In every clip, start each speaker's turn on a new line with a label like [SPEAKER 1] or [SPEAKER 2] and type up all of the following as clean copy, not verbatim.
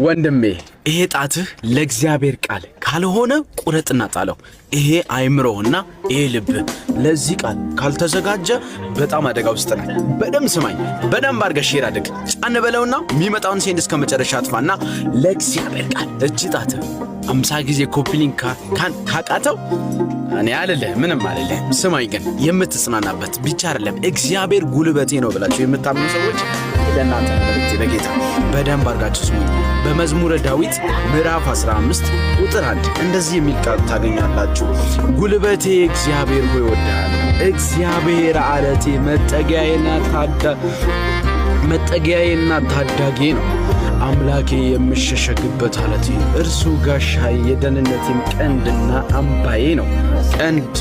[SPEAKER 1] ወንድሜ፣ ይሄ ጣትህ ለእግዚአብሔር ቃል ካልሆነ ቁረጥና ጣለው። ይሄ አይምሮህና ይሄ ልብህ ለዚህ ቃል ካልተዘጋጀ በጣም አደጋ ውስጥ ነህ። በደንብ ስማኝ፣ በደንብ አድርገህ share አድርግ፣ ጫን በለውና የሚመጣውን send እስከ መጨረሻ አጥፋና ለእግዚአብሔር ቃል እጅ ጣትህ 50 ጊዜ copy link ካቃተው እኔ አልልህ፣ ምንም አልልህ። ስማኝ ግን የምትጽናናበት ብቻ አይደለም፣ እግዚአብሔር ጉልበቴ ነው ብላችሁ የምታምኑ ሰዎች ለእናንተ መልእክቴ በጌታ በደንብ አድርጋችሁ ስሙኝ። በመዝሙረ ዳዊት ምዕራፍ 15 ቁጥር 1 እንደዚህ የሚል ቃል ታገኛላችሁ። ጉልበቴ እግዚአብሔር ሆይ እወድሃለሁ። እግዚአብሔር አለቴ መጠጊያዬና ታዳጊ ነው። አምላኬ የምሸሸግበት አለቴ፣ እርሱ ጋሻዬ፣ የደህንነቴም ቀንድና አምባዬ ነው። ቀንድ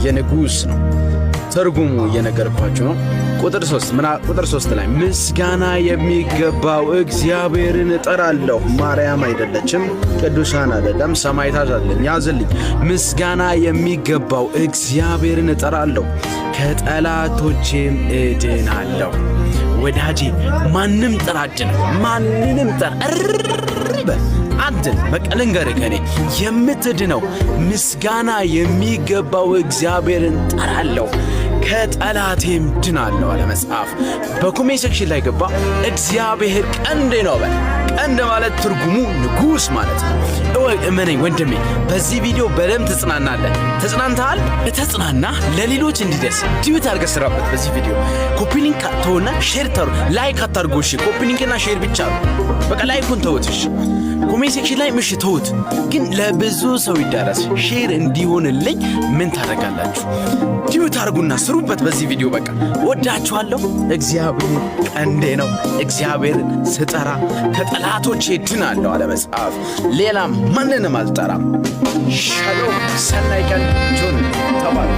[SPEAKER 1] የንጉሥ ነው። ትርጉሙ እየነገርኳችሁ ነው። ቁጥር 3 ላይ ምስጋና የሚገባው እግዚአብሔርን እጠራለሁ። ማርያም አይደለችም፣ ቅዱሳን አይደለም፣ ሰማዕታት አይደለም። ያዝልኝ። ምስጋና የሚገባው እግዚአብሔርን እጠራለሁ፣ ከጠላቶቼም እድናለሁ። ወዳጄ፣ ማንም ጥራ አድን፣ ማንንም ጥራ በል አድን። በቃ ልንገርህ፣ ከኔ የምትድነው ምስጋና የሚገባው እግዚአብሔርን ጠራለሁ ከጠላቴም ድናለሁ አለ መጽሐፍ። በ comment section ላይ ገባ እግዚአብሔር ቀንዴ ነው በል። ቀንድ ማለት ትርጉሙ ንጉሥ ማለት ነው። እመነኝ ወንድሜ፣ በዚህ ቪዲዮ በደንብ ትጽናናለህ። ተጽናንተሃል? ተጽናና፣ ለሌሎች እንዲደርስ duet አድርገህ ስራበት። በዚህ ቪዲዮ copy link ተውና share ተሩ፣ like አታርጉ። እሺ፣ copy link ና share ብቻ ነው። በቃ like ኡን ተውት። እሺ፣ comment section ላይ ምሽ ተውት፣ ግን ለብዙ ሰው ይዳረስ share እንዲሆንልኝ ምን ታደርጋላችሁ? Duet አድርጉና ስሩበት በዚህ ቪዲዮ። በቃ ወዳችኋለሁ። እግዚአብሔር ቀንዴ ነው። እግዚአብሔርን ስጠራ ከጠላቶቼ ድናለሁ አለ መጽሐፍ። ሌላ ማንንም አልጠራም። ሻሎም፣ ሰናይ ቀን። ጆን ተባሉ።